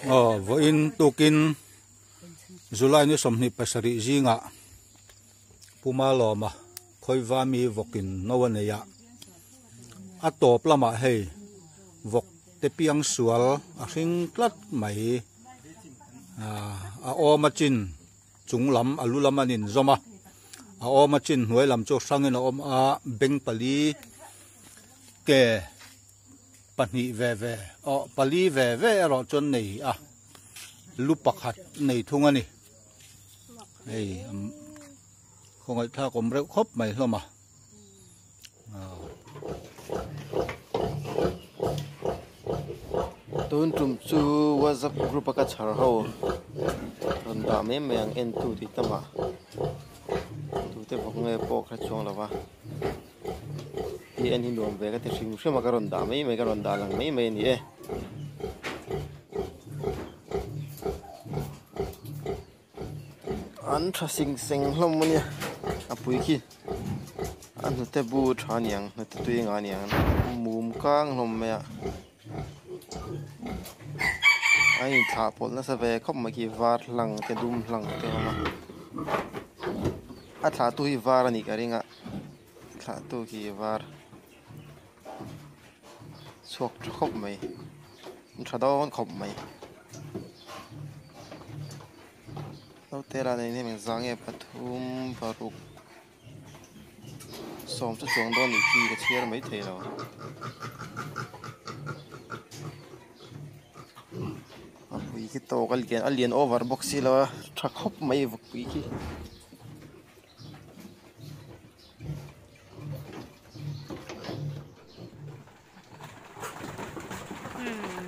Aw vawiin tukin July ni 27 zingah Puma Lawma khawiva mi vawkin no a nei a, a tawp lamah hei vawk te piang sual a hring tlat mai a awm a chin chung lam a lu lam an inzawm a, a awm a chin hnuai lam chu hrangin a awm a beng pali ke pahnih ve ve aw pali ve ve erawh chuan nei a lu pakhat nei thung a ni hei khawngaihthlak awm reuh khawp mai hlawm a tun tum chu whatsapp group a ka chhar ho rawn dah mai mai ang en tu tih tamah tute vawk nge pawh ka hre chuang lo va. Hi en hi nuam ve ka ti hrim hrim a ka rawn dah mai mai ka rawn dah lang mai mai a ni e. An tha sing seng hlawm a nia a pui khi a hnute bu tha a niang hnute tui anga a niang mum kang hlawm mai a a inthlah pawlh nasa ve khawp mai khi var hlang te dum hlang te a awm a a thlah tu hi var a nih ka ring a. Thlah tu khi var chhuak tha khawp mai tha dawn khawp mai naute lah nei hnem engzah nge pathum paruk sawm chu chuang dawn nih khi ka chhiar mai thei lo. A pui khi tawk a lian a lian over bawk si lo a tha khawp mai vawkpui khi.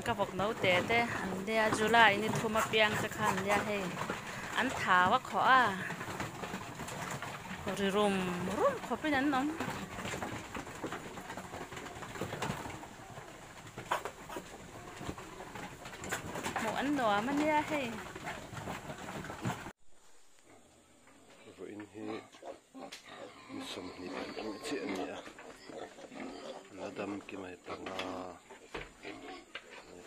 Ka vawk no te te an nia July ni thum apiang te kha an nia hei an thau a khawh a ri rum rum khawpin an awm. Hmuh an nuam a nia hei. Vawiin hi ni 25 chiah a ni a, la dam ki mai panga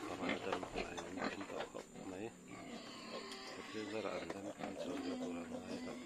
panga la dam pawh hei an thim tawh khawp mai Pathian zarah an dam tan chho zel tur an ngai tawh.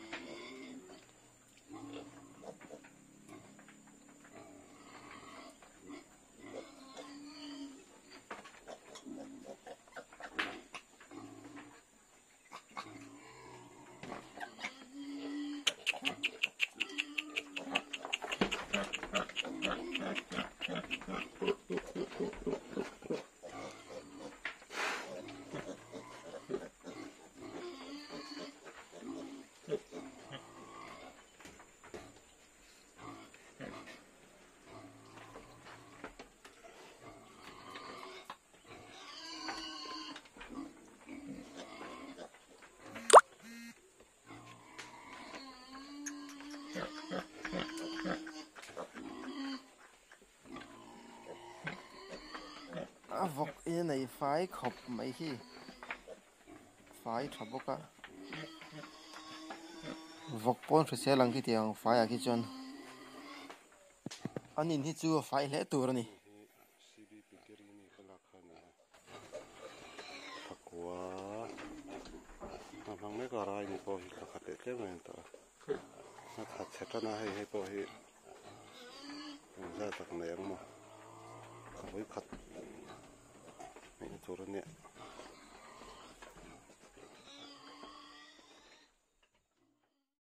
A vawk in a nei fai khawp mai hi fai tha bawk a vawk pawn hrisel ang khi tiang faiah khi chuan an in hi chu a fai hle tur a ni. Thakua a hmang mek a rai ni pawh hi pakhat leh tlem a ni tawh a a khat chhe tan a hei hei pawh hi engzat tak nei ang maw a vawi khat neihna tur a nia.